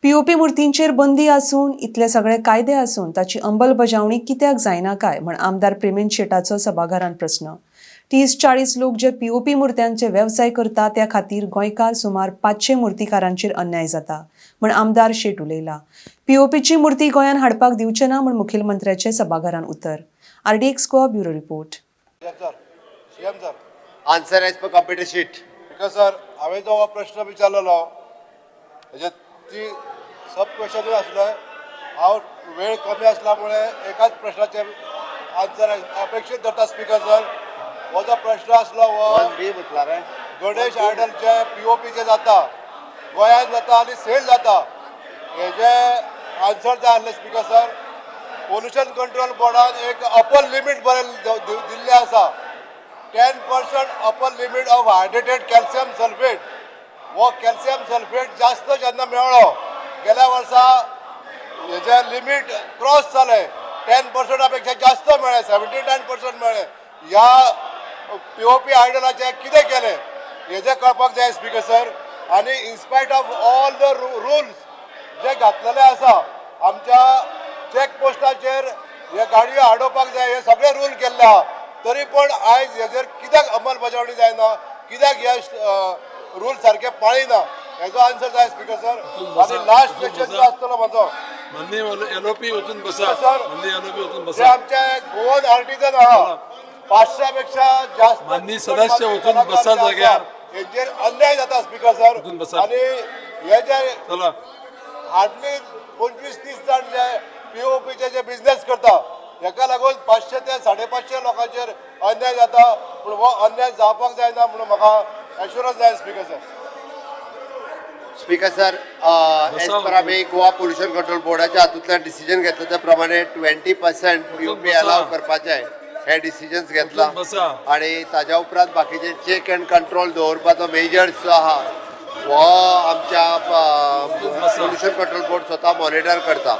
POP मूर्तींचेर बंदी आसून इतले सगळे कायदे आसून ताची अंमलबजावणी कित्याक जायना काय म्हण आमदार प्रेमेंद शेटाचो सभाघरांत प्रस्न. 30-40 लोक जे पीओपी मूर्त्यांचे वेवसाय करता त्या खातीर गोंयकार सुमार 500 मूर्तिकारांचेर अन्याय जाता म्हण आमदार शेट उलयला. पीओपीची मूर्ती गोंयांत हाडपाक दिवचे ना म्हण मुखेलमंत्र्याचे सभाघरांत उतर. RDX Goa, bureau report. CM sir, CM sir. Answer as per computer sheet. Because sir, हांवें जो हो प्रश्न विचारलेलो, हेजे ती सब क्वेश्चनूय आसले. हांव वेळ कमी आसल्या मुळे एकाच प्रश्नाचे आन्सर अपेक्षीत धरता. स्पीकर सर, हो जो प्रश्न आसलो हो वन बी म्हटला रे. गणेश आयडलचे पीओपीचे जाता, गोंयांत जाता आनी सेल जाता, हेजे आन्सर जाय आसले. स्पीकर सर, पोल्युशन कंट्रोल बोर्डान एक अपर लिमीट बरें दिल्लें आसा, 10% upper limit of hydrated calcium sulphate. हो कॅल्शियम सल्फेट जास्त जेन्ना मेळ्ळो गेल्या वर्सा, हेजे लिमीट क्रॉस जालें, 10%ा पेक्षा जास्त मेळ्ळें, 79% मेळ्ळें. ह्या पीओपी आयडलाचें कितें केलें हेजें कळपाक जाय स्पीकर सर. आनी in spite of all the rules जे घातलेले आसा, आमच्या चॅक पोस्टाचेर हे गाडयो आडोवपाक जाय, हे सगळे रूल केल्ले आहा, तरी पण आयज हेजेर कित्याक अंमलबजावणी जायना, कित्याक हे रूल सारके पाळिना, हेजो आन्सर जाय स्पीकर सर. आनी लास्ट क्वेश्चन जो आसतलो म्हजो, माननीय एलओपी, वचून बसा. सर. माननीय एलओपी, वचून जे बसा. आमचे गोवन आर्टिजन आहा, 500 पेक्षा जास्त माननीय सदस्य, वचून बसा जाग्यार. हेंचेर अन्याय जाता स्पीकर सर. वचून बसा. आनी हे जे चला. हार्डली 25-30 जाण जे पीओपीचे जे बिझनेस करता, हेका लागून 500 ते 550 लोकांचेर अन्याय जाता. पूण हो अन्याय जावपाक जायना म्हणून म्हाका एश्युरन्स जाय speaker sir. Speaker sir, as per आमी गोवा पोल्युशन कंट्रोल बोर्डाच्या हातूंतल्यान डिसिजन घेतलं, त्या प्रमाणे 20% पीओपी बसा. अलाव करपाचें हे डिसिजन्स घेतला. वचून बसा. आणि ताज्या उपरांत बाकीचे चेक अँड कंट्रोल दवरपाचो मेजर्स जो आहा, हो आमच्या बसा. पोल्युशन कंट्रोल बोर्ड स्वता मॉनिटर करता.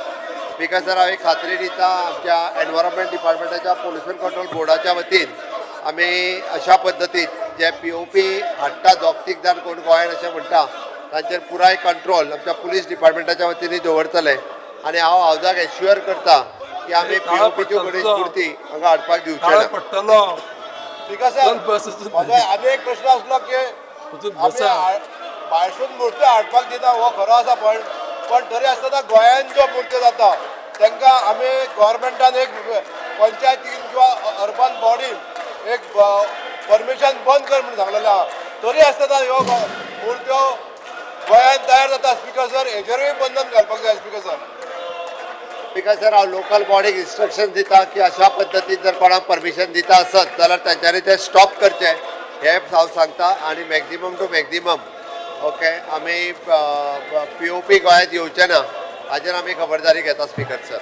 स्पीकर सर, हांव एक खात्री दिता, आमच्या एनवायरमेंट डिपार्टमेंटाच्या पोल्युशन कंट्रोल बोर्डाच्या वतीन आमी अशा पद्दतीन जे पीओपी हाडटा दोग तीग जाण कोण गोंयान अशें म्हणटा, तांचेर पुराय कंट्रोल आमच्या पुलीस डिपार्टमेंटाच्या वतीन दवरतले. आनी हांव हावजाक एश्युअर करता की आमी ताळो पीओपीच्यो पडटलो गणेश तुजो. मुर्ती हांगा हाडपाक दिवचे ताळो ना. पडटलो. स्पीकर चल सर, बस वचून. म्हजो आनी एक प्रश्न आसलो की वचून आमी बसा. भायरसून मूर्ती हाडपाक दिना हो खरो आसा, पण पण तरी आसतना गोंयांत ज्यो मूर्त्यो जाता तांकां आमी गव्हर्मेंटान एक पंचायतीन किंवा अर्बन बॉडीन एक परमिशन बंद कर म्हणून सांगलेलें आहा. तरी आसतना ह्यो मूर्त्यो गोंयांत तयार जाता. स्पीकर सर, हेजेरूय बंधन घालपाक जाय स्पीकर सर. स्पीकर सर, हांव लोकल बॉडीक इन्स्ट्रक्शन दिता की अशा पद्दतीन जर कोणाक परमिशन दिता आसत जाल्यार तांच्यांनी तें स्टॉप करचें हें हांव सांगता. आनी मॅक्झिमम टू मॅक्झिमम, ओके, आमी पीओपी गोंयांत येवचे ना हाजेर आमी खबरदारी घेता स्पीकर सर.